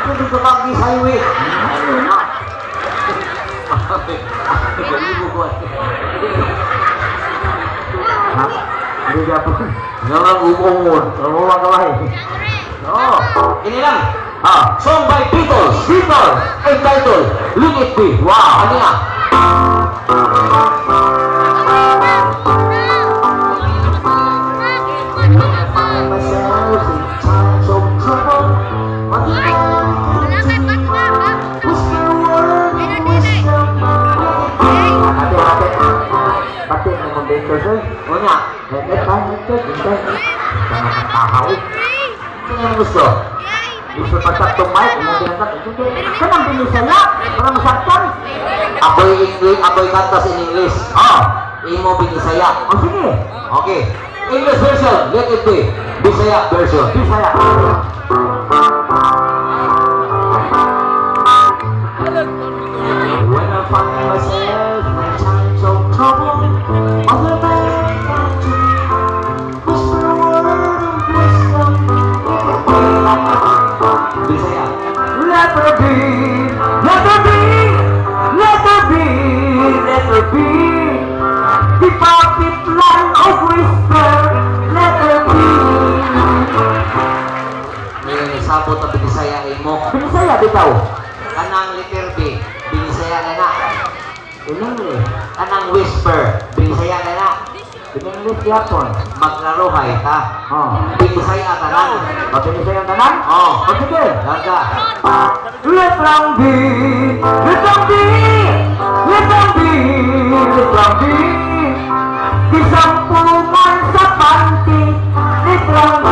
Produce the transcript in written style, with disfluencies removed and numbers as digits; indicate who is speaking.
Speaker 1: To the Bagis Highway.
Speaker 2: Ano na?
Speaker 1: Galibo ko.
Speaker 2: Ha? Hindi ka po.
Speaker 1: Nga nga umongon.
Speaker 2: Tumuwa ka ba eh?
Speaker 1: Oo. Kini lang.
Speaker 2: Ah.
Speaker 1: Song by Beatles.
Speaker 2: Beatles.
Speaker 1: Entitled, Let It Be.
Speaker 2: Wow.
Speaker 1: Ano nga? Find myself in times of trouble. Mother Mary came to me. Whisper a word of wisdom. Let it be.
Speaker 2: Ate, ate. Pati na mong Beatles eh.
Speaker 1: Una,
Speaker 2: Eh, pa, ito, ito. Tahaw.
Speaker 1: Sino yung gusto?
Speaker 2: Gusto pa sa itong mic, mo binantat. Sige, kanang binisaya, para masaktan.
Speaker 1: Ako'y English, ako'y kantas in English.
Speaker 2: Oh,
Speaker 1: Imo binisaya.
Speaker 2: oh sige.
Speaker 1: Okay. English version, Let It Be. Bisaya version.
Speaker 2: Bisaya.
Speaker 1: When I find myself in times of trouble, Mother Mary come to me, whisper a word of wisdom, let it be. Bisaya.
Speaker 2: Let her be, let her be, let her be, let her be. The perfect line of whisper, let her be.
Speaker 1: May sabot na binisaya imo.
Speaker 2: Binisaya bitaw.
Speaker 1: Kanang letter B, binisaya na na.
Speaker 2: In English.
Speaker 1: Kanang whisper, binisaya na na.
Speaker 2: In English yapon.
Speaker 1: Maglaruhay ta.
Speaker 2: Oh.
Speaker 1: Binisaya tanan.
Speaker 2: O, binisaya ang tanan?
Speaker 1: Oh.
Speaker 2: O, sige.
Speaker 1: Gaga.
Speaker 2: Letrang B, letrang B,